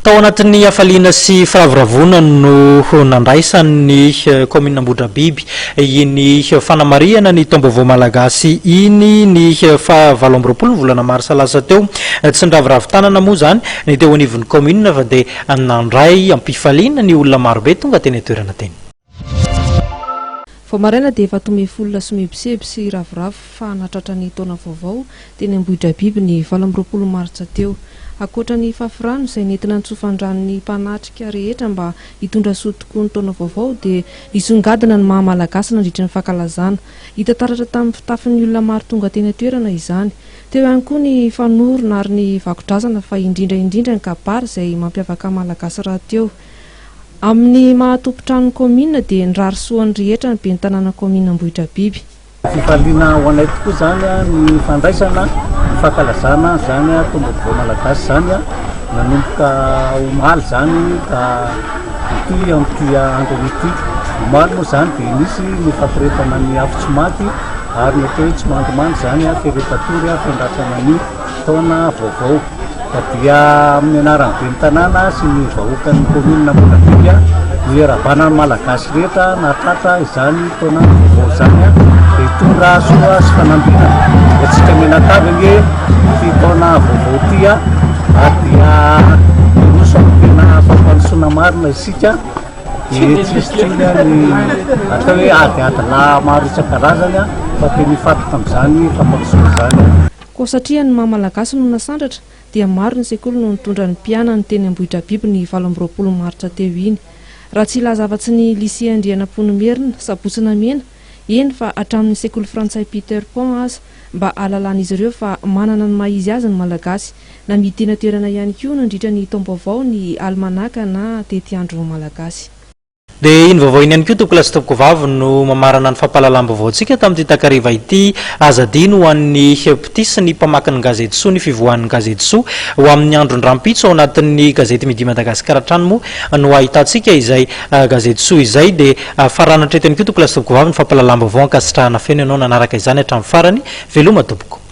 Tao anatin'ny hafaliana sy firavoravoana no nandraisan'ny kaominina Ambohidrabiby iny fanamarihana ny taom-baovao malagasy iny ny faha 28 ny volana marsa lasa teo. Tsy niraviravy tanana moa izany ny teo anivon'ny kaominina fa dia nandray am-pifaliana ny olona marobe tonga teny an-toerana teny. Vao maraina dia efa tomefy olona somebiseby sy ravoravo fa nahatratra ny taona vaovao teny Ambohidrabiby ny 28 martsa teo. Ankoatra ny fafy rano izay nentina nitsofan-drano ny mpanatrika rehetra mba hitondra soa tokoa ny taona vaovao dia nisongadina ny maha Malagasy nandritra ny fankalazana. Hita taratra tamin'ny fitafin'ny olona maro tonga teny an-toerana izany. Teo ihany koa ny fanorona ary ny vakodrazana fa indrindra indrindra ny kabary izay mampiavaka Malagasy rahateo. Amin'ny maha tompon-tranon'ny kaominina dia nirary soa ny rehetra ny ben'ny tanàna kaominina Ambohidrabiby. Fifaliana ho anay tokoa izany ny fandraisana ny fankalazana izany taom-baovao malagasy izany nanomboka omaly izany ka mitohy amin'ity andro ity. Omaly moa izany dia nisy ny fampirehetana ny afo tsy maty ary ny atao hoe tsy mandrimandry izany firehetan-tory fiandrasana ny taona vaovao. Ka dia amin'ny anaran'ny ben'ny tanàna sy ny vahoakan'ny kaominina Ambohidrabiby no iarahabana ny Malagasy rehetra nahatratra izany taona vaovao izany dia hitondra soa sy fanambinana ho antsika mianakavy ange ity taona vaovao ity ary dia hiroso amin'ny tena fampandrosoana marina isika dia tsy hisy intsony ny atao hoe adiady lahy maro isan-karazany fa tena hifantoka amin'izany fampandrosoana izany. Koa satria ny maha Malagasy no nasandratra dia maro ny sekoly no nitondra ny mpianany teny Ambohidrabiby ny 28 martsa teo iny. Raha tsy hilaza afa-tsy ny Lycée Andrianampoinimerina, Sabotsy Namehana, eny fa hatramin'ny sekoly frantsay Peter Pan aza mba hahalalan'izy ireo fa manana ny maha izy azy ny Malagasy. Namidy teny an-toerana ihany koa nandritra ny taom-baovao ny alimanaka na tetiandro malagasy. Dia iny vaovao iny ihany koa tompokolahy sy tompokovavy no mamarana ny fampahalalam-baovaontsika tamin'ity takariva ity. Aza adino ho an'ny mpitia sy ny mpamaky ny gazety soa ny fivoahan'ny gazety soa ho amin'ny andron-drampitso ao anatin'ny gazety Midi Madagascar hatrany moa no ahitantsika izay gazety soa izay. Dia faranana hatreto ihany koa tompokolahy sy tompokovavy ny fampahalalam-baovao ankasitrahana feno ianao nanaraka izany hatramin'ny farany. Veloma tompoko.